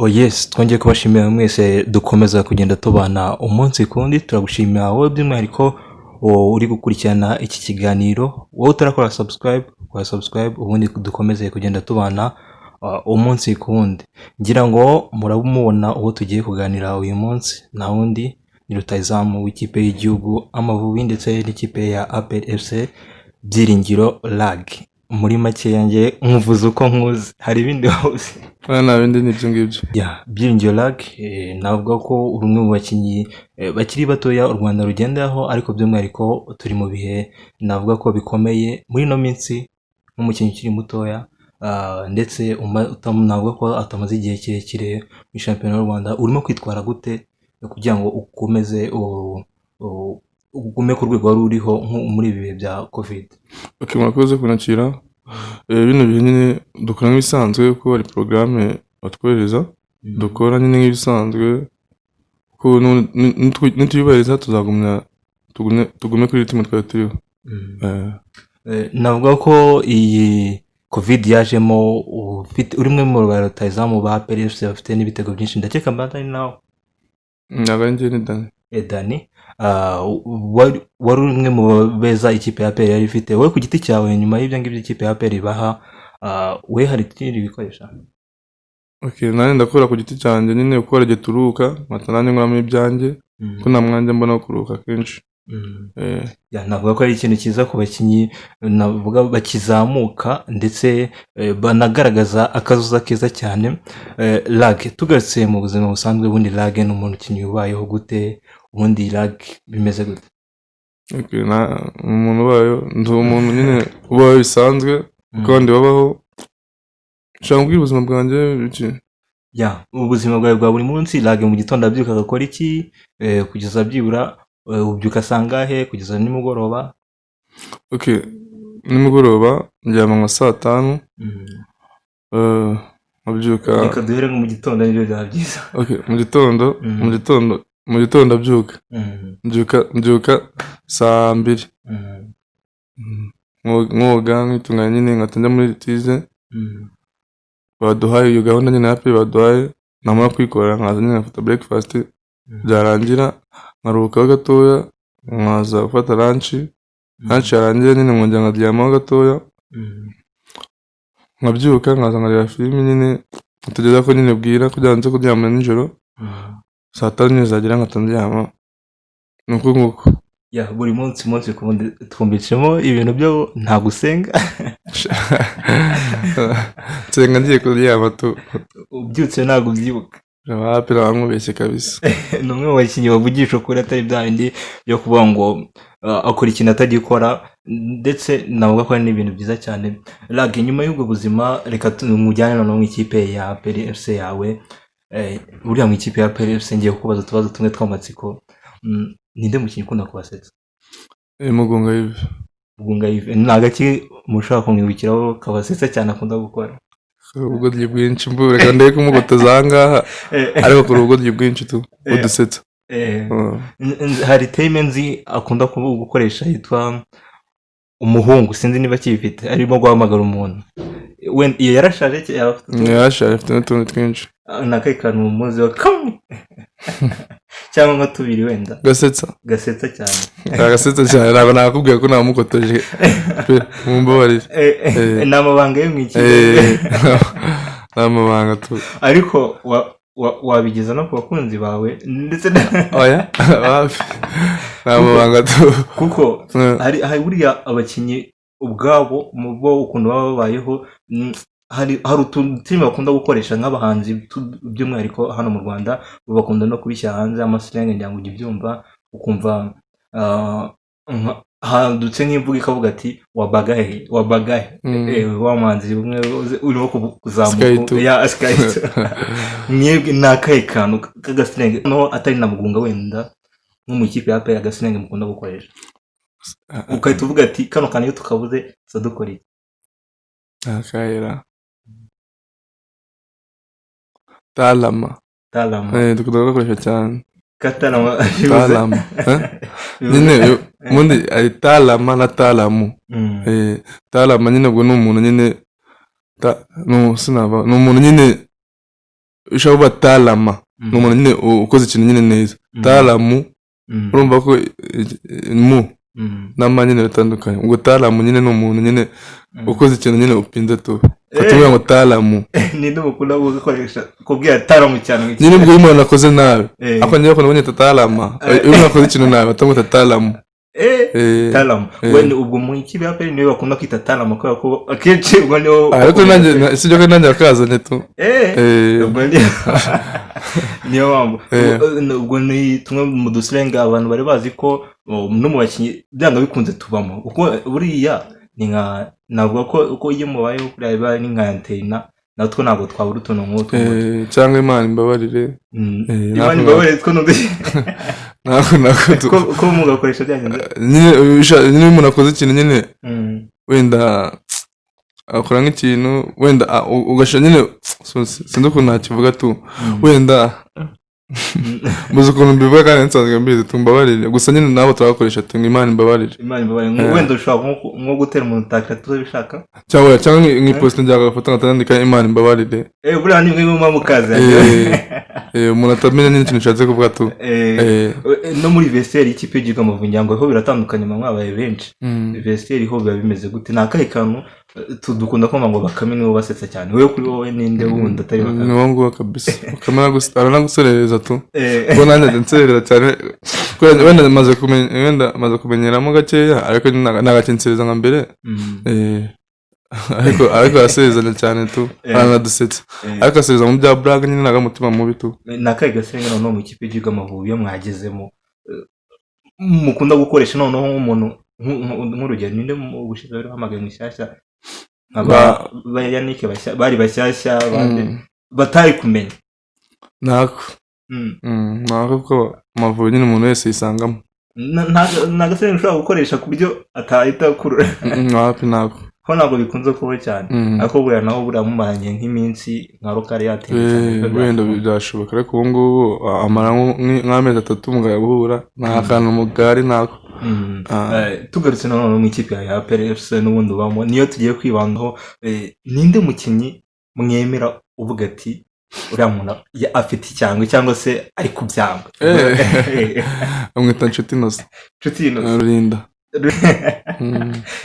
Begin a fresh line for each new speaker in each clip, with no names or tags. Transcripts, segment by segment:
Oh yes, twongeye kubashimira mwese dukomeza kugenda tubana umunsi ku wundi. Turagushimira wowe by'umwihariko uri gukurikirana iki kiganiro. Wowe utarakora subscribe, kora subscribe, ubundi dukomeze kugenda tubana umunsi ku wundi. Ngira ngo murabumubona uwo tugiye kuganira uyu munsi, nta wundi ni rutahizamu w'ikipe y'igihugu Amavubi ndetse n'ikipe ya APR FC, Byiringiro Lague. Muri make yanjye nkuvuze uko nkuzi, hari ibindi wabuze?
Oya, nta bindi, ni ibyo ngibyo.
Ya, Byiringiro Lague, navuga ko uri umwe mu bakinnyi bakiri batoya u Rwanda rugenderaho, ariko by'umwihariko turi mu bihe navuga ko bikomeye muri ino minsi. Nk'umukinnyi ukiri mutoya, ndetse navuga ko atamaze igihe kirekire muri shampiyona y'u Rwanda, urimo kwitwara gute kugira ngo ukomeze ugume ku rwego wari uriho nko muri ibi bihe bya Covid?
Ok, murakoze kunyakira. Bino bihe nyine dukora nk'ibisanzwe, kuko hari porogaramu batwohereza dukora nyine nk'ibisanzwe, kuko nituyubahiriza tuzagumya tugume kuri rythme twari turiho.
Navuga ko iyi Covid yajemo uri umwe mu ba rutahizamu ba APR FC bafite n'ibitego byinshi, ndakeka mbanda ari nawe.
Ntabwo ari njye, ni Dani.
Dani, wari umwe mu beza ikipe ya APR yari ifite. Wowe ku giti cyawe, nyuma y'ibyo ngibyo ikipe ya APR ibaha, we hari ikindi bikoresha?
Ok, nanjye ndakora ku giti cyanjye nyine, kuko hari igihe turuhuka nkata nanjye nkoramo ibyanjye, kuko nta mwanya mbona wo kuruhuka kenshi.
Ya, navuga ko ari ikintu cyiza ku bakinnyi navuga bakizamuka ndetse banagaragaza akazuza keza cyane. Lague, tugarutse mu buzima busanzwe, ubundi Lague ni umuntu ukinnyi ubayeho gute? Ubundi Lague bimeze gute?
Ok, umuntu ubayeho, ndi umuntu nyine ubayeho bisanzwe kuko abandi babaho. Nshaka kubwira ubuzima bwanjye iki?
Ya, ubuzima bwawe bwa buri munsi. Lague mu gitondo abyuka agakora iki, kugeza byibura ubyuka sangahe kugeza nimugoroba?
Ok, nimugoroba ndyama nka saa 5, nkabyuka.
Reka duhere nko mu gitondo, nibyo byaba byiza.
Ok, mu gitondo, mu gitondo ndabyuka, mbyuka saa 2, nkoga, nkitunganya nyine, nkahita njya muri tize baduhaye, iyo gahunda nyine ya APR baduhaye. Namara kuyikora nkaza nyine ngafata breakfast, byarangira nkaruhukaho gatoya, nkaza gufata lunch. Lunch yarangira nyine nkongera nkaryamaho gatoya, nkabyuka nkaza nkareba filimi nyine, nkategereza ko nyine bwira kugira ngo nze kuryama nijoro. Saa 5 nyine zagera nkahita ndyama, ni uko nguko.
Ya, buri munsi, umunsi ku wundi, twumvitsemo ibintu byo nta gusenga.
Nsenga ngiye kuryama tu.
Ubyutse ntabwo ubyibuka.
Wapi, bamubeshye kabisa.
Ni umwe mu bakinnyi bavugisha ukuri, atari bya bindi byo kuvuga ngo akora ikintu atagikora, ndetse navuga ko ari n'ibintu byiza cyane. Lague, nyuma y'ubwo buzima, reka tumujyane noneho mu ikipe ya APR FC yawe. Buriya mu ikipe ya APR FC, ngiye kukubaza utubazo tumwe tw'amatsiko. Ninde mukinnyi ukunda kubasetsa?
Mugunga Yves.
Mugunga Yves, ni agaki mushobora kumwibukiraho kabasetsa cyane akunda gukora?
Ubugoryi bwinshi mbu, reka ndebe kumugotoza aha ngaha, ariko kuri ubugoryi bwinshi tu budusetsa.
Hari terme nzi akunda gukoresha yitwa umuhungu, sinzi niba akiyifite, arimo guhamagara umuntu. Wenda iyo yarashaje yaba afite utundi.
Yarashaje, afite n'utundi twinshi.
Ni akahe kantu muziho kamwe cyangwa nka tubiri wenda?
Gasetsa?
Gasetsa cyane.
Gasetsa cyane, ntabwo nakubwiye ko namukotoje pe, mumbabarire.
Ni amabanga yo mu ikipe.
Ni amabanga tu.
Ariko wabigeza no ku bakunzi bawe ndetse
Oya, wapi, ni amabanga tu.
Kuko hari buriya abakinnyi ubwabo mu bo ukuntu baba babayeho, hari utuntu turimo bakunda gukoresha nk'abahanzi, by'umwihariko hano mu Rwanda bakunda no kubishyira hanze, amaslang, ngira ngo ujye ubyumva, ukumva hadutse nk'imvugo ikavuga ati "wabagahe wabagahe". Wa muhanzi umwe urimo kuzamuka.
Sky2.
Ya, Sky2. Mwebwe ni akahe kantu k'agaslang, no atari na Mugunga wenda, nko mu ikipe ya APR, agaslang mukunda gukoresha ugahita uvuga ati "Kano kantu iyo tukabuze tuza dukora iki"?
Akayira talama.
Talama.
Dukunda kugakoresha cyane.
Katalama?
Talama, eh? Nyine ubundi hari talama na talamu. Talama nyine ubwo ni umuntu nyine sinava, ni umuntu nyine. Ushobora kuvuga talama, ni umuntu nyine ukoze ikintu nyine neza. Talamu, urumva ko mu n'ama nyine bitandukanye. Ubwo talamu nyine ni umuntu nyine ukoze ikintu nyine upinze tu, tuvuga ngo talamu.
Ninde mukunda gukoresha kubwira talamu cyane?
Nyine ubwo iyo umuntu akoze nabi, ariko njyewe bakunda kunyita talama. Iyo umuntu akoze ikintu nabi batamwita talamu.
Talamu. Ubwo mu ikipe ya APR niwe bakunda kwita talamu, kubera ko akenshi ubwo niwo.
Ariko nanjye sibyo ko nanjye bakazanye tu.
Ubwo niyo mpamvu ubwo ni tumwe mu dusirenga abantu bari bazi ko no mu bakinnyi byanga bikunze tubamo, kuko buriya ni nka navuga ko uko iyo mubayeho kuriya biba ni nka antena, natwo ntabwo twabura utuntu nk'utwo.
Cyangwa Imana imbabarire.
Imana imbabarire two
nako
ko mugakoresha byagenze.
Nyine iyo umuntu akoze ikintu nyine, wenda akora nk'ikintu, wenda ugasha nyine, sinzi ukuntu nakivuga tu, wenda mbuze ukuntu mbivuga kandi nsanzwe mbizi, tumbabarire. Gusa nyine nabo turabakoresha tu, ngo Imana imbabarire.
Imana imbabarire. Wenda ushobora nko gutera umuntu utabishaka.
Cyangwa nk'iposita njya agafata nkatandika Imana imbabarire.
Buriya ni mwe mukazi.
Umuntu atamenya nyine ikintu ushatse kuvuga tu.
No muri vestiaire y'ikipe y'igihugu Amavubi ngira ngo ho biratandukanye, mwabaye benshi. Vestiaire ho biba bimeze gute? Ni akahe kantu dukunda kumva ngo Bakame niwe basetsa cyane? Wowe kuri wowe ninde wundi atari Bakame?
Ni wowe nguwo kabisa. Bakame aranaguserereza tu. Kuko nanjye nserereza cyane, wenda maze kumenyeramo gakeya, ariko nagakinsereza nka mbere. Ariko araserezanya cyane tu, aranadusetsa, ariko asereza mu bya blague nyine, ntago umutima mubi tu.
Ni akahe gasenga noneho mu ikipe y'igihugu Amavubi iyo mwagezemo mukunda gukoresha noneho nk'umuntu, nk'urugero ninde mu bushize bari bahamagaye mushyashya ba Yannick bari bashyashya batari kumenya?
Nako nako kuko Amavubi nyine umuntu wese yisangamo.
Nta gasenga ushobora gukoresha ku buryo atahita akurura?
Wapi, nako.
Ko ntabwo bikunze kuba cyane, ariko buriya naho buriya mumaranye nk'iminsi nka rokari yateye.
Wenda byashoboka, ariko ubu ngubu amara nk'amezi 3 mugaya guhura, nta kantu mugari nako.
Tugarutse nanone mu ikipe ya APR FC n'ubundi ubamo, niyo tugiye kwibandaho, ninde mukinnyi mwemera uvuga ati uriya muntu afite icyangwe cyangwa se ari ku byangwe?
Bamwita Nshuti Innocent.
Nshuti Innocent.
Rurinda.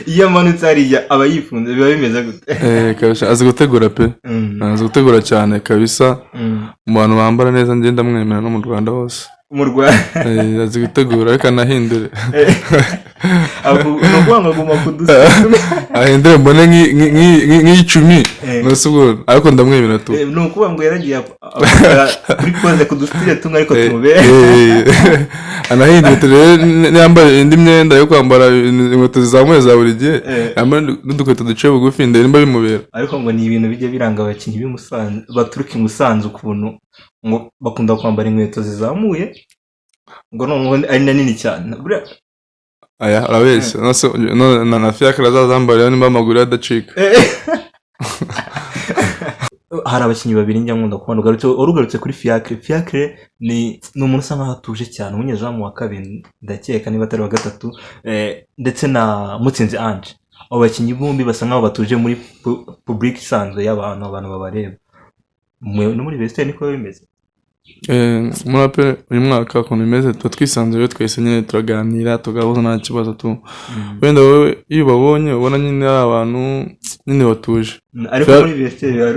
Iyo amanutse hariya aba yifunze, biba bimeze gute?
Kabisa azi gutegura pe, azi gutegura cyane kabisa. Mu bantu bambara neza ngenda mwemera no mu Rwanda hose.
Mu Rwanda.
Azi gutegura, ariko anahindure.
Ni ukuvuga ngo aguma kudusiga.
Ahindure mbone nk'icumi, ariko ndamwemera tu.
Ni ukuvuga ngo yaragiye kuri koze kudusitire tumwe, ariko tumubere.
Anahindure rero, yambaye indi myenda yo kwambara, inkweto zizamuye za buri gihe, yambaye n'udukweto duciye bugufi, ndebe nimba bimubera.
Ariko ngo ni ibintu bijya biranga abakinnyi b'i Musanze, baturuka i Musanze, ukuntu ngo bakunda kwambara inkweto zizamuye, ngo noneho ari na nini cyane.
Aya urabeshya, na Fiacre azazambara nimba amaguru adacika.
Hari abakinnyi babiri njya nkunda kubona, urugarutse kuri Fiacre. Fiacre ni umuntu usa nkaho atuje cyane, umunyezamu wa kabiri ndakeka niba atari wa gatatu, ndetse na Mutsinzi Ange. Abo bakinnyi bombi basa nkaho batuje muri public isanzwe y'abantu, abantu babareba. No muri vestiaire niko bimeze.
Muri APR uyu mwaka ukuntu bimeze, tuba twisanzuye twese nyine, turaganira tugahuza nta kibazo tu. Wenda wowe iyo ubabonye ubona nyine ari abantu nyine batuje.
Ariko muri vestiaire
baba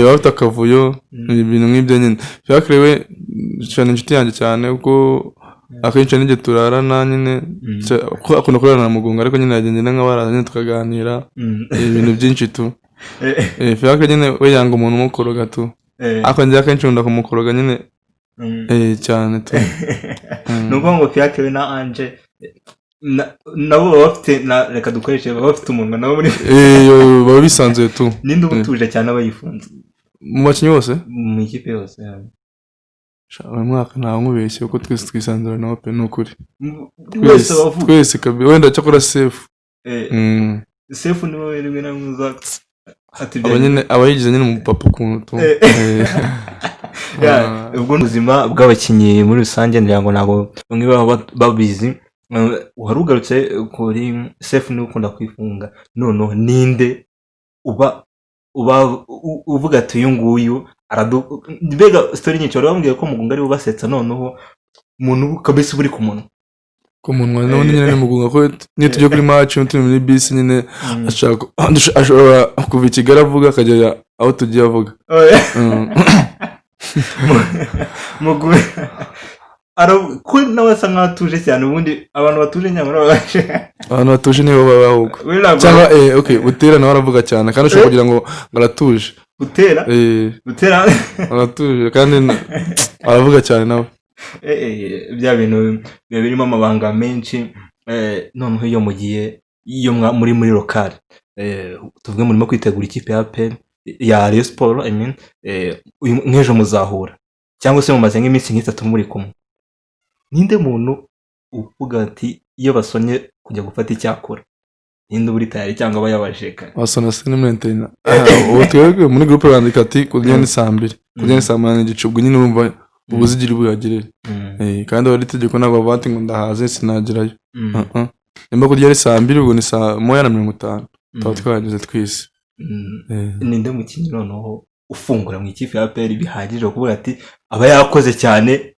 bafite akavuyo, ibintu nk'ibyo nyine. Fiacre we cyane inshuti yanjye cyane, kuko akenshi n'igihe turarana nyine, kuko akunda kurarana na Mugunga, ariko nyine yagenda nk'abaraza nyine tukaganira ibintu byinshi tu. Fiacre nyine we yanga umuntu umukoroga tu. Ariko njye akenshi nkunda kumukoroga nyine cyane tu.
Ni ukuvuga ngo Fiacre na Ange nabo baba bafite, reka dukoreshe, baba bafite umunwa nabo muri
baba bisanzuye tu.
Ninde uba utuje cyane aba yifunze?
Mu bakinnyi bose?
Mu ikipe yose.
Uyu mwaka ntawe nkubeshye kuko twese twisanzura nawe pe, ni ukuri.
Wese bavuga.
Twese kabisa, wenda cyakora Sefu.
Sefu ni wowe rimwe na rimwe uza
aba yigize nyine umupapa ukuntu tu.
Ubwo ubuzima bw'abakinnyi muri rusange ngira ngo ntabwo bamwe baba babizi. Wari ugarutse kuri Sefu niwe ukunda kwifunga, noneho ninde uba uvuga ati uyu nguyu Aradu mbega story nyinshi. Wari wambwiye ko Mugunga ari ubasetsa, noneho umuntu ubu kabisa uba uri ku munwa.
Ku munwa n'ubundi nyine ni Mugunga, ko niyo tujya kuri match, turi muri bisi nyine, ashobora kuva i Kigali avuga, akagera aho tugiye avuga.
Mugunga ko nawe asa nkaho atuje cyane. Ubundi abantu batuje nyamara babashe
Abantu batuje nibo baba ahubwo.
We ntabwo.
Cyangwa okay, Butera nawe aravuga cyane kandi ushobora kugira ngo aratuje.
Butera? Butera?
Aratuje kandi aravuga cyane nawe.
Bya bintu biba birimo amabanga menshi. Noneho iyo mugiye, iyo muri local, tuvuge murimo kwitegura ikipe ya APR, ya Rayon Sport, I mean, nk'ejo muzahura cyangwa se mumaze nk'iminsi nk'itatu muri kumwe, ninde muntu uvuga ati iyo basonye kujya gufata icyakora, ninde uba uri tayari cyangwa aba yabajije kare?
Wasona se ni muri interina. Ubu twebwe muri groupe bandika ati kurya ni saa 2, kurya ni saa 8:30. Ubwo nyine urumva ubuzigira bwagirire. Kandi aba ari itegeko, ntabwo bavuga ati ngo ndahaze sinagerayo. Uh-uh. Nimba kurya ari saa 2, ubwo ni saa 1:50 tuba twahageze twese.
Ninde mukinnyi noneho ufungura mu ikipe ya APR bihagije kuvuga ati aba yakoze cyane,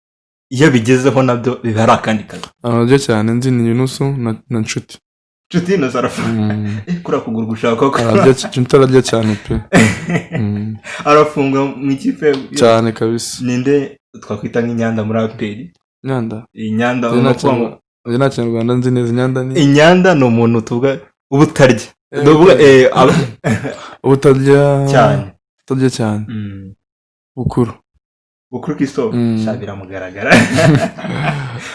iyo bigezeho nabyo biba ari akandi kazi?
Abantu barya cyane nzi ni Yunusu na Nshuti.
Nshuti inoze arafunga. Kuriya kuguru gushaka ko
Ararya, Nshuti ararya cyane pe.
Arafunga mu ikipe.
Cyane kabisa.
Ninde twakwita nk'inyanda muri APR?
Nyanda?
Inyanda.
Njye nta
Ni ukuvuga ngo
Njye nta Kinyarwanda nzi neza. Inyanda ni
Inyanda ni umuntu tuvuga uba utarya. Ndavuga
Ubutarya
cyane.
Utarya cyane. Bukuru.
Bukuru Christophe. Sha, biramugaragara.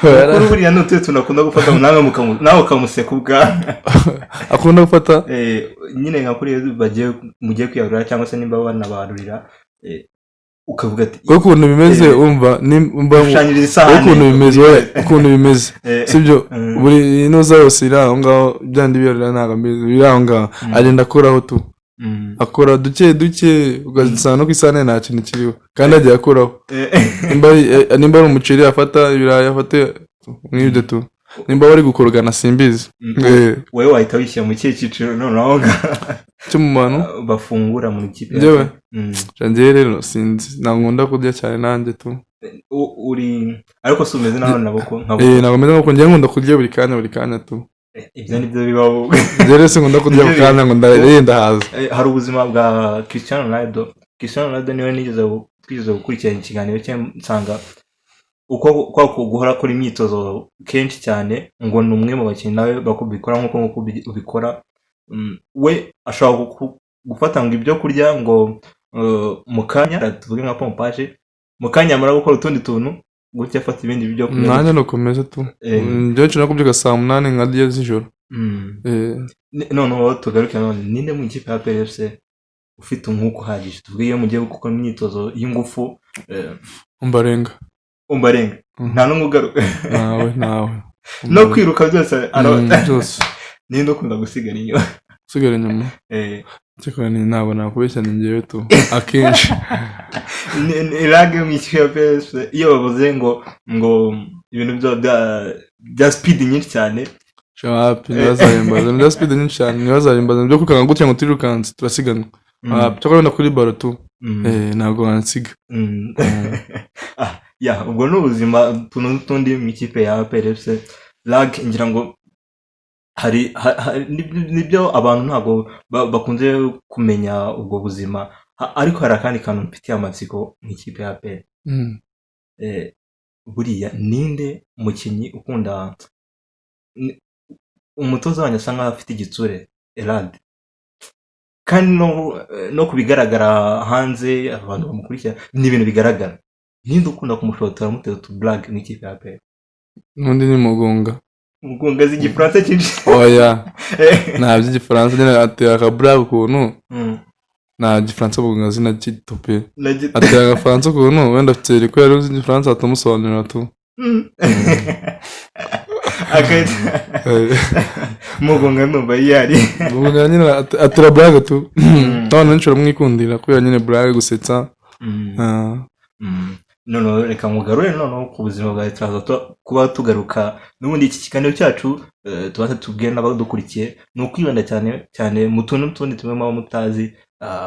Bukuru buriya ni utuye tuntu akunda gufata, nawe nawe ukamuseka ubwawe.
Akunda gufata?
Nyine nka kuriya bagiye, mugiye kwiyarurira cyangwa se nimba banabarurira, ukavuga ati
Kuko ukuntu bimeze, umva nimba
shushanyiriza isahani.
Ukuntu bimeze, wowe ukuntu bimeze, sibyo? Buri inoza yose iri aho ngaho, byandi biyarurira ntabwo mbizi, biri aho ngaho, agenda akoraho tu, akora duke duke, ugasanga no ku isahani nta kintu kiriho kandi agiye akoraho. Nimba ari umuceri afata, ibirayi afate, nk'ibyo tu. Nimba bari gukorogana simbizi.
Wowe wahita wishyira mu kihe cyiciro noneho ngaho?
Cyo mu bantu
bafungura mu ikipe?
Njyewe? Njyewe rero sinzi, ntabwo nkunda kurya cyane nanjye tu.
Uri ariko si umeze naho nabo ko nka
Ntabwo meze nkuko njyewe nkunda kurya buri kanya, buri kanya tu.
Ibyo nibyo bibaho.
Njyewe rero sinkunda kurya buri kanya ngo ndarinda haza.
Hari ubuzima bwa Cristiano Ronaldo. Cristiano Ronaldo niwe nigeze twigeze gukurikirana ikiganiro cye, nsanga uko kwa guhora akora imyitozo kenshi cyane, ngo ni umwe mu bakinnyi nawe bakubikora nk'uko ubikora. We ashobora gufata ngo ibyo kurya ngo mu kanya, tuvuge nka pompage, mu kanya yamara gukora utundi tuntu gutya afata ibindi byo kurya.
Nanjye nukomeza tu. Njyewe nshobora kubyuka saa 8 nkarya z'ijoro.
Noneho tugaruke none, ninde mu ikipe ya APR FC ufite umwuka uhagije, tuvuge iyo mugiye gukora imyitozo y'ingufu?
Umbarenga.
Umbarenga? Nta n'umwe ugaruka?
Nawe, nawe.
No kwiruka byose
Byose.
Ninde ukunda gusigara inyuma?
Usigara inyuma? Cyakora ntabwo nakubeshya, ni njyewe tu akenshi.
Irage mu ikipe ya APR FC, iyo bavuze ngo ibintu bya speed nyinshi cyane?
Wapi, ntibazabimbaza bya speed nyinshi cyane, ntibazabimbaza byo kwirukanka gutya ngo turirukanse turasiganwa. Wapi, cyakora wenda kuri ballon tu, ntabwo wansiga.
Ah, ya, ubwo ni ubuzima utuntu n'utundi mu ikipe ya APR FC. Lag, ngira ngo hari nibyo abantu ntabwo bakunze kumenya ubwo buzima. Ariko hari akandi kantu mfitiye amatsiko mu ikipe ya APR. Buriya ninde mukinnyi ukunda umutoza wanyu asa nkaho afite igitsure, Elad, kandi no ku bigaragara hanze, abantu bamukurikira, ni ibintu bigaragara, ninde ukunda kumushotora amutera utuburage mu ikipe ya APR?
N'undi ni Mugunga.
Mugunga z'igifaransa cyinshi?
Oya, nta by'igifaransa nyine, atera akaburage ukuntu. Nta gifaransa Mugunga azi na gito pe. Atera agafaransa ukuntu, wenda afite ko yari uzi igifaransa atamusobanurira tu.
Mugunga ndumva yari
Mugunga nyine atera burage tu. Abantu benshi baramwikundira kubera nyine burage, gusetsa. Ah.
Noneho reka mugarure noneho ku buzima bwawe, turaza kuba tugaruka n'ubundi iki kiganiro cyacu, tubanza tubwire n'abadukurikiye ni ukwibanda cyane cyane mu tuntu n'utundi tumwe muba mutazi.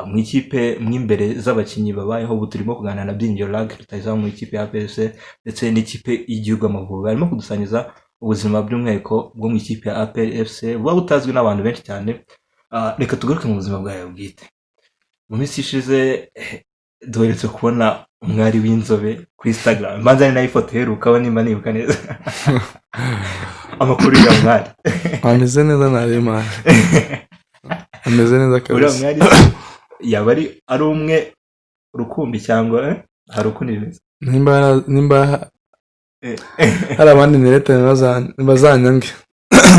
Mu ikipe mo imbere z'abakinnyi babayeho, ubu turimo kuganira na Byiringiro Lague, rutahizamu mu ikipe ya APR FC ndetse n'ikipe y'igihugu Amavubi. Barimo kudusangiza ubuzima by'umwihariko bwo mu ikipe ya APR FC buba butazwi n'abantu benshi cyane. Reka tugaruke mu buzima bwawe bwite. Mu minsi ishize duherutse kubona umwari w'inzobe kuri Instagram, mbanza ari nayo ifoto iherukaho nimba nibuka neza. Amakuru ya mwari?
Ameze neza, ntaremana, ameze neza
Uriya
kabisa.
mwari yaba ari umwe rukumbi cyangwa hari ukundi bimeze?
Nimba hari abandi neretana bazanyange,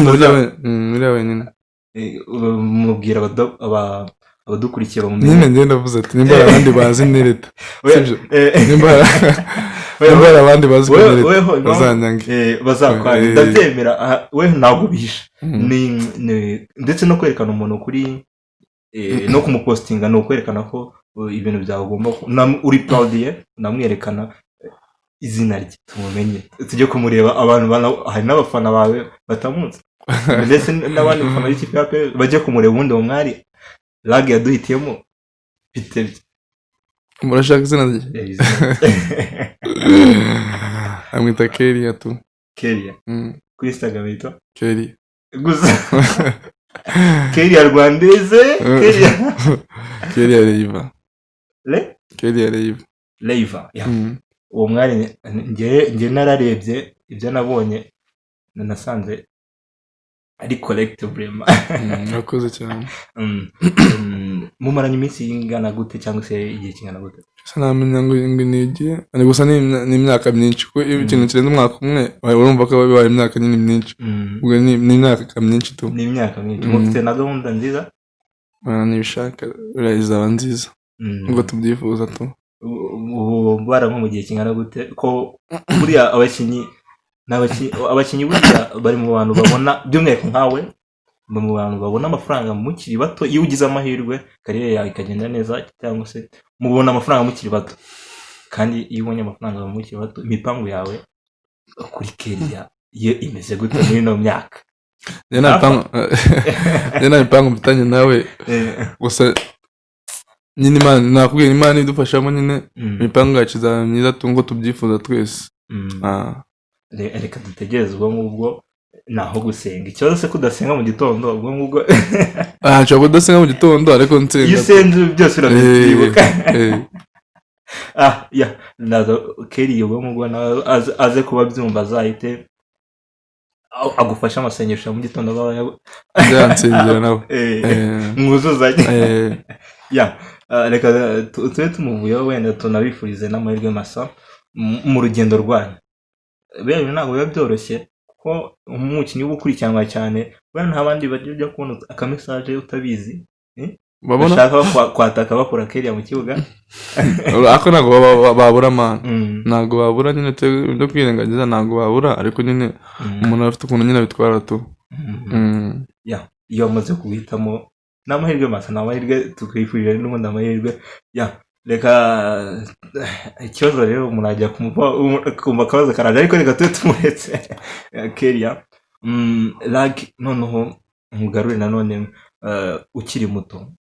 uriya wenyine.
Mubwira abadukurikiye bamumenye.
Nyine njye ndavuze ati nimba hari abandi bazi nereta, sibyo? Nimba
Oya,
nimba hari abandi bazi ko nereta
weho impamvu-
bazanyange.
Bazakwanga. Ndabyemera. Aha, weho ntabwo ubihisha. Ndetse no kwerekana umuntu kuri no kumupostinga ni ukwerekana ko ibintu byawe ugomba uri proud ye, unamwerekana izina rye tumumenye, tujye kumureba. Abantu hari n'abafana bawe batamuzi ndetse n'abandi bafana b'ikipe ya APR bajye kumureba. Ubundi uwo mwari Lague yaduhitiyemo bite bye?
Murashaka izina rye?
Izina rye.
Amwita Keria tu.
Keria? Kuri Instagram yitwa?
Keria.
Gusa Keria Rwandeze, Keria?
Keria Reiva.
Le?
Keria Reiva.
Leiva, ya. Uwo mwari njye nararebye ibyo nabonye, nasanze ari correct vraiment.
Urakoze cyane.
Mumaranye iminsi ingana gute cyangwa se igihe kingana gute?
Sinamenya ngo ni igihe ni gusa ni imyaka myinshi, kuko iyo ikintu kirenze umwaka umwe urumva ko bibaye imyaka nyine myinshi. Ubwo ni imyaka myinshi tu.
Ni imyaka myinshi.
Mm.
Mufite na gahunda nziza?
Nibishaka buriya izaba nziza nk'uko tubyifuza tu.
Ubu bara nko mu gihe kingana gute, ko buriya abakinnyi ni abakinnyi buriya bari mu bantu babona, by'umwihariko nkawe, bari mu bantu babona amafaranga mukiri bato. Iyo ugize amahirwe carrière yawe ikagenda neza, cyangwa se mubona amafaranga mukiri bato, kandi iyo ubonye amafaranga mukiri bato, imipangu yawe kuri Keria yo imeze gute muri ino myaka?
Njye nta mipangu mfitanye nawe. Gusa nyine Imana, nakubwira, Imana idufashamo nyine, imipangu yacu izaba myiza tu nk'uko tubyifuza twese.
Reka dutegereze. Ubwo ngubwo ni aho gusenga. Ikibazo se ko udasenga mu gitondo, ubwo ngubwo?
Nshobora kudasenga mu gitondo ariko nsenga.
Iyo usenze byose urabyibuka.
Eh.
Ya, ndaza Keri, ubwo ngubwo nawe aze kuba abyumva, azahite agufashe amasengesho ya mu gitondo aba
Yansengera nawe.
Mwuzuzanye.
Eh.
Ya, reka tube tumuvuyeho, wenda tunabifurize n'amahirwe masa mu rugendo rwanyu. Biriya bintu ntabwo biba byoroshye, kuko umukinnyi uba ukurikiranwa cyane, buriya nta bandi bajya kubona akamessage utabizi
Babona
bashaka kwataka bakura Keria mu kibuga.
Ariko ntabwo babura man. Ntabwo babura nyine, ibyo kwirengagiza ntabwo babura, ariko nyine umuntu aba afite ukuntu nyine abitwara tu.
Ya, iyo wamaze kuguhitamo ni amahirwe masa, ni amahirwe tukwifurije n'ubundi amahirwe. Ya, reka ikibazo rero umuntu ajya kumva akabazo karaje, ariko reka tube tumuretse Keria. Lague, noneho mugarure nanone ukiri muto.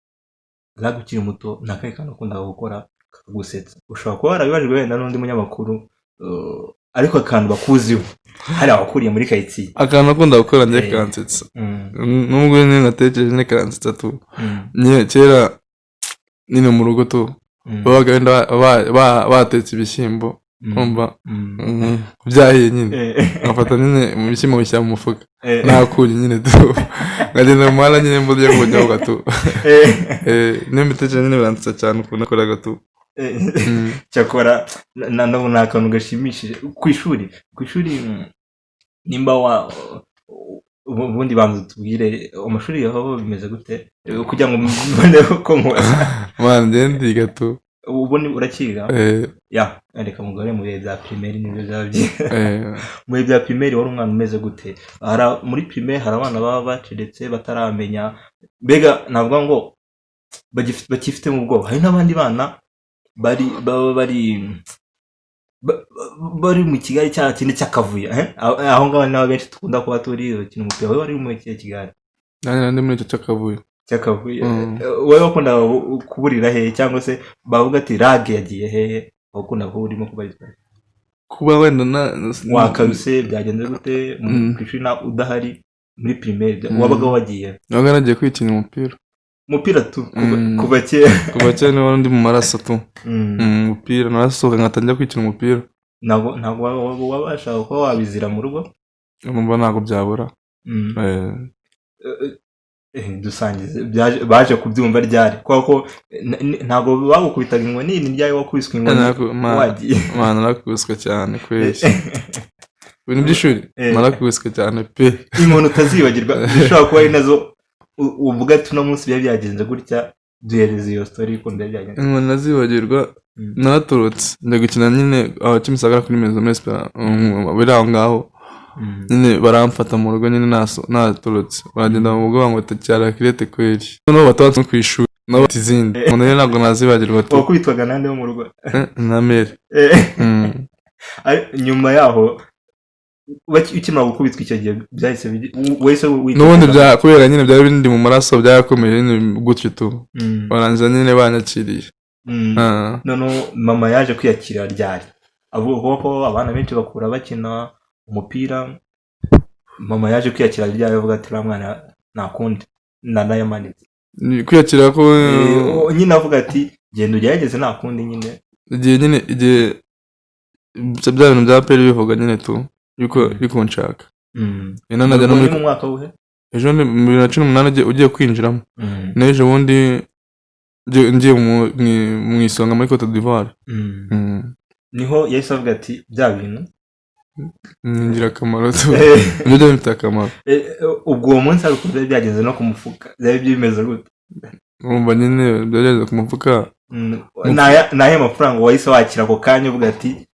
Lague ukiri muto, ni akahe kantu ukundaga gukora kagusetsa? Ushobora kuba warabibajijwe wenda n'undi munyamakuru, ariko akantu bakuziho hari abakuriye muri karitsiye.
Akantu akunda gukora njye kansetsa, nubwo nyine natekereje nyine karansetsa tu. Nyine kera nyine mu rugo tu babaga wenda batetse ibishyimbo, urumva, byahiye nyine, nkafata nyine mu bishyimbo bishyira mu mufuka, nakuye nyine tu, nkagenda mu muhanda nyine mburya ubunyobwa tu. Niyo mbitekereje nyine biransetsa cyane ukuntu nakoraga tu.
Cyakora ni akantu gashimishije. Ku ishuri nimba wa ubundi banza tubwire amashuri yaho bimeze gute, kugira ngo mbone uko nkubaza.
Man, njye ndiga tu.
Ubu urakiga?
Eh.
Ya, reka mugore mu bihe bya primaire nibyo byaba byiza.
Eh.
Mu bihe bya primaire wari umwana umeze gute? Muri primaire hari abana baba bacecetse, bataramenya, mbega navuga ngo bakifite mu bwoba. Hari n'abandi bana bari baba bari bari mu Kigali cya kindi cy'akavuyo, eh? Aho ngaho ni benshi dukunda kuba turi bakina umupira. Wowe wari mu kihe Kigali?
Nanjye nari ndi muri icyo cy'akavuyo.
Cy'akavuyo.
Mm.
Wowe wakundaga kuburira hehe, cyangwa se bavuga ati rage yagiye hehe, wakunda kuba urimo kubarizwa?
Kuba wenda na
Wakaruse byagenze gute
Mm.
ku ishuri udahari muri primaire?
Mm.
Wabaga wagiye?
Nabaga nagiye kwikina umupira.
Umupira tu kuva,
Mm.
kuva kera.
Kuva kera niba ndi mu maraso tu.
Mm.
Umupira narasohoka nkatangira kwikina umupira.
Ntabwo wabashaga kuba wabizira mu rugo?
Numva ntabwo byabura.
Mm. Dusangize baje kubyumva ryari, kubera ko ntabwo bagukubitaga inkoni? Ni ryari wakubiswe inkoni wagiye?
Mana, narakubiswe cyane kweli, ibintu by'ishuri. Narakubiswe cyane pe.
Inkoni utazibagirwa zishobora kuba ari nazo uvuga ati uno munsi biba byagenze gutya, duhereze iyo story y'ukuntu byari byagenze.
Inkoni nazibagirwa, naratorotse njya gukina nyine aho Kimisagara kuri Maison Mespera, biri aho ngaho. Nyine baramfata mu rugo nyine natorotse, baragenda mu rugo bangota cyara kirete kweli, noneho batabatse no ku ishuri nabo bati izindi umuntu rero ntabwo nazibagirwa tu.
Wakubitwaga nande wo mu rugo?
Na mere.
Nyuma yaho ukimara gukubitwa icyo gihe byahise wahise witekereza?
N'ubundi kubera nyine byari bindi mu maraso, byarakomeje nyine gutyo tu. Barangiza nyine banyakiriye.
Noneho mama yaje kwiyakira ryari, avuga ko abana benshi bakura bakina umupira? Mama yaje kwiyakira ryari avuga ati uriya mwana nta kundi nanayamanitse?
Ni kwiyakira ko
Nyine avuga ati genda ugerageze nta kundi nyine.
Igihe nyine, igihe bya bintu bya peri bivuga nyine tu yuko yuko nshaka. Ino najya no
Ubwo
muri
ni mu mwaka wuhe?
Ejo ni mu 2018 ugiye kwinjiramo. N'ejo bundi ngiye mu isonga muri Cote d'Ivoire.
Niho yahise avuga ati bya bintu
Ni ingirakamaro tu, nibyo byari bifite akamaro.
Ubwo uwo munsi hari ukuntu byari byagenze no ku mufuka, byari bimeze gute?
Urumva nyine byageze ku mufuka.
Ni ayahe mafaranga wahise wakira ako kanya uvuga ati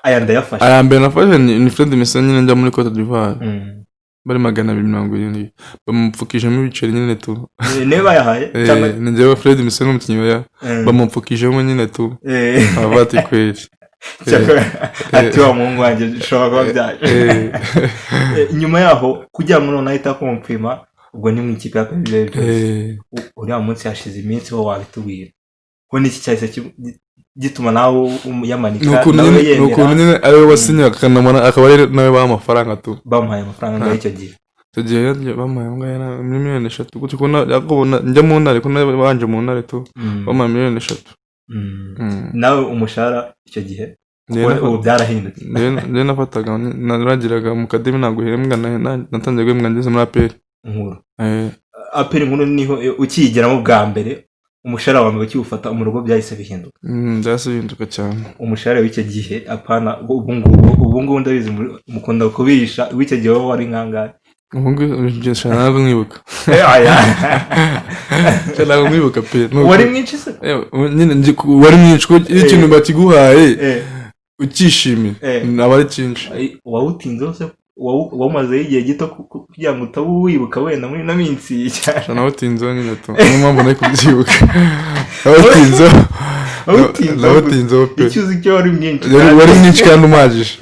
aya ndayafashe?
Aya mbere nafashe ni frais de mission nyine njya muri Cote d'Ivoire. Bari 270, bamupfukijemo ibiceri nyine tu.
Niwe bayahaye cyangwa?
Ni njyewe frais de mission n'umukinnyi bamupfukijemo nyine tu. Aravuga ati kweri.
Cyakora ati wa muhungu wanjye bishobora kuba byaje. Nyuma yaho kugira ngo noneho ahite akompima, ubwo ni mu ikipe ya kabiri byose. Uriya munsi hashize iminsi wo wabitubwira ko niki cyahise gituma nawe yamanika?
Ni ukuntu
Nawe
nyine ni
yemera.
ukuntu nyine ari we wasinye akanamara akaba ari nawe baha amafaranga tu.
Bamuhaye amafaranga angahe icyo gihe?
Icyo gihe yagiye bamuhaye angahe muri 3 miliyoni gutyo, ko njya mu ntare ko nabanje mu ntare tu, bamuhaye 3 miliyoni.
Nawe umushahara icyo gihe?
Njyewe
Ubu byarahindutse.
Njyewe nafataga, naragiraga mu kademi, ntabwo uhembwa, natangiye guhembwa ngeze muri APR.
Nkuru? APR nkuru niho ukiyigeramo bwa mbere, umushahara wa mbere ukiwufata mu rugo byahise bihinduka?
Byahise bihinduka cyane.
Umushahara w'icyo gihe, apana ubu ngubu, ubu ngubu ndabizi mukunda kubihisha, w'icyo gihe wowe wari nkangahe?
Ubu ngubu njye sha ntabwo mwibuka.
Aya.
Sha ntabwo mwibuka pe.
Wari mwinshi se?
Nyine wari mwinshi kuko iyo ikintu bakiguhaye ukishimiye aba ari cyinshi.
Ay, wawutinze wose wawumazeho igihe gito kugira ngo utaba uwibuka wenda muri ino minsi cyane.
Sha nawutinzeho nyine tu, niyo mpamvu nari kubyibuka, nawutinzeho.
Wawutinzeho.
Nawutinzeho pe.
Icyo uzi cyo wari mwinshi.
Wari mwinshi kandi umajije.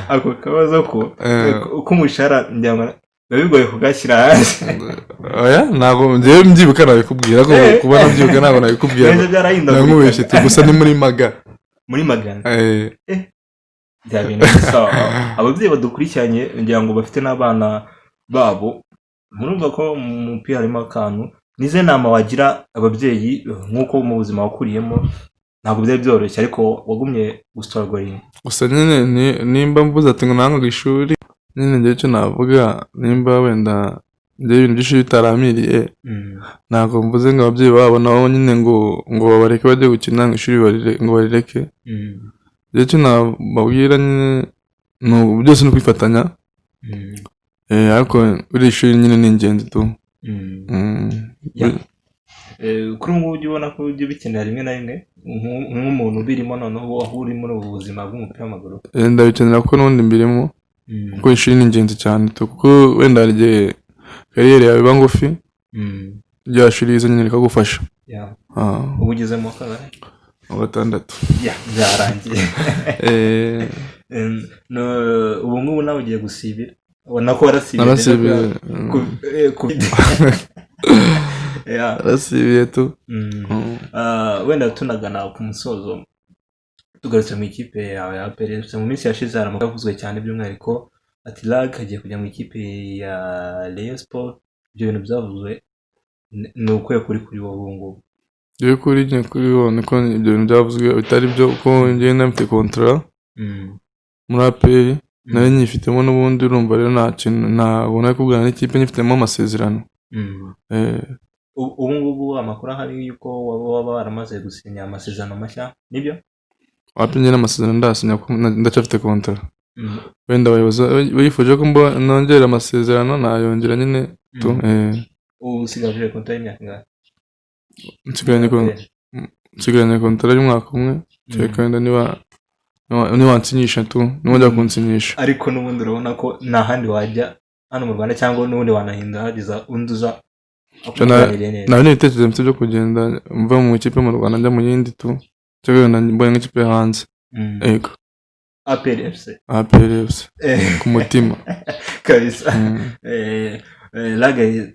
Ako kabazo ko k'umushahara ngira ngo biba bigoye kugashyira hasi.
Oya, ntabwo njyewe mbyibuka nabikubwira ko kuba nabyibuka ntabwo nabikubwira.
Neza byarahindagurika.
Namubeshye tu, gusa ni muri maga.
Muri magana? Bya bintu bisa ababyeyi badukurikiranye ngira ngo bafite n'abana babo, murumva ko mu mupira harimo akantu. Nize nama wagira ababyeyi, nk'uko mu buzima wakuriyemo ntabwo byari byoroshye ariko wagumye gustrugglinga?
Gusa nyine nimba mvuze ati ngo nangaga ishuri nyine, njyewe icyo navuga, nimba wenda njyewe ibintu by'ishuri bitaramiriye, ntabwo mvuze ngo ababyeyi babo nabo nyine ngo babareke bajye gukina, ngo ishuri ngo barireke. Njyewe icyo nababwira nyine ni byose ni ukwifatanya. Ariko buriya ishuri nyine ni ingenzi tu.
Yeah. Kuri ubu ngubu ujya ubona ko ujya ubikenera rimwe na rimwe nk'umuntu ubirimo noneho aho uri muri ubu buzima bw'umupira w'amaguru?
Ndabikenera kuko n'ubundi mbirimo, kuko ishuri ni ingenzi cyane tu, kuko wenda hari igihe carrière yawe iba ngufi, rya shuri riza nyine rikagufasha.
Ubu ugeze mu wa kangahe?
Wa gatandatu.
Yeah, byarangiye. No, ubu ngubu nawe ugiye gusibira. Ubona ko warasibiye.
Narasibiye.
Yeah.
Narasibiye tu.
Ah, wenda tunagana ku musozo, tugarutse mu ikipe yawe ya APR FC, mu minsi yashize hari amakuru avuzwe cyane, by'umwihariko ati Lag agiye kujya mu ikipe ya Rayon Sport. Ibyo bintu byavuzwe ni ukuhe kuri wowe ubu ngubu?
Njyewe kuri njye, kuri bo niko ibyo bintu byavuzwe bitari byo, kuko njyewe nafite contrat muri APR, nari nyifitemo n'ubundi. Urumva rero nta kintu ntabwo nari kuvugana n'ikipe nyifitemo amasezerano.
Ubu ngubu amakuru ahari yuko waba waramaze gusinya amasezerano mashya, nibyo?
Wapi, njye n'amasezerano ndasinya kuko ndacyafite contrat. Wenda abayobozi bifuje ko nongera amasezerano, nayongera nyine tu.
Ubu usigaje contrat y'imyaka ingahe?
Nsigaranye contrat y'umwaka umwe, kereka wenda niba wansinyisha tu, niba kunsinyisha.
Ariko n'ubundi urabona ko nta handi wajya hano mu Rwanda, cyangwa n'ubundi wanahinda hagiza undi uza akuganiriye neza?
Nawe n'ibitekerezo mfite byo kugenda mva mu ikipe mu Rwanda njya mu yindi tu, cyangwa wenda mbonye nk'ikipe yo hanze. Yego.
APR FC.
APR FC ku mutima.
Kabisa. Lague,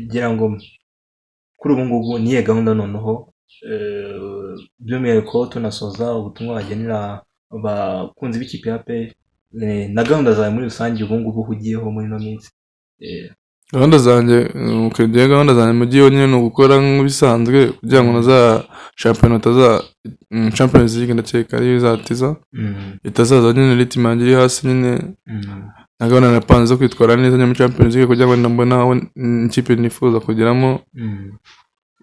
ngira ngo kuri ubu ngubu niye gahunda noneho, by'umwihariko tunasoza, ubutumwa wagenera abakunzi b'ikipe ya APR, na gahunda zawe muri rusange ubu ngubu uhugiyeho muri ino minsi?
Gahunda zanjye, okay, gahunda zanjye mu gihe nyine ni ugukora nk'ibisanzwe kugira ngo naza shampiyona itaza, Champions League ndakeka ariyo izatiza, itazaza nyine rythme yanjye iri hasi nyine. Na gahunda napanze zo kwitwara neza nyine muri Champions League kugira ngo mbone aho ikipe nifuza kugeramo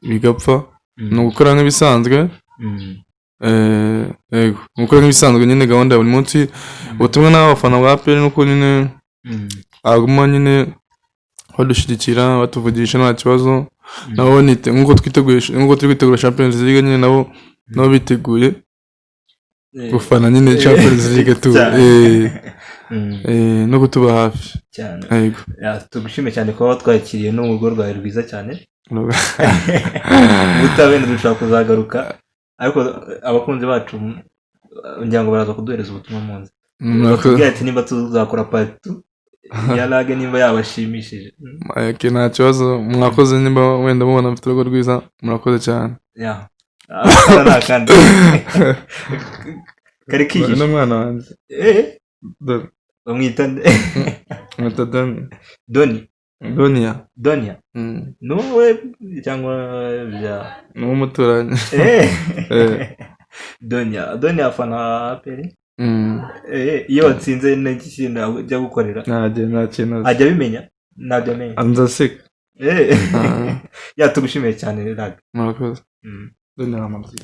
bigapfa. Ni ugukora nk'ibisanzwe. Yego, ni ugukora nk'ibisanzwe nyine, gahunda ya buri munsi. Ubutumwa n'abafana ba APR nuko nyine baguma nyine badushyigikira, batuvugisha, nta kibazo. Nabo nk'uko twiteguye, nk'uko turi kwitegura Champions League nyine, nabo biteguye gufana nyine Champions League tu.
Cyane.
No kutuba hafi.
Cyane.
Yego.
Yeah, tugushime cyane kuba watwakiriye no mu rugo rwawe rwiza cyane. Ubutabera dushobora kuzagaruka, ariko abakunzi bacu ngira ngo baraza kuduhereza ubutumwa mu nzu.
Murakoze.
Batubwire ati nimba tuzakora part 2 ya Lague, nimba yabashimishije.
Okay, nta kibazo, mwakoze. Nimba wenda mubona mfite urugo rwiza, murakoze cyane.
Yeah. Akana ni akandi kari kihishe.
N'umwana wanjye. Dore.
Bamwita nde?
Mwita Doni.
Doni?
Donia.
Donia? Ni wowe cyangwa bya?
Ni uw'umuturanyi.
Donia, Donia afana APR. Iyo watsinze n'iki kintu ajya gukorera?
Nta kintu azi.
Ajya abimenya? Ntabyo amenya.
Anza aseka. Ah.
Yeah, tugushimiye cyane, Lague.
Murakoze.
Mm.
Doni aramabyi.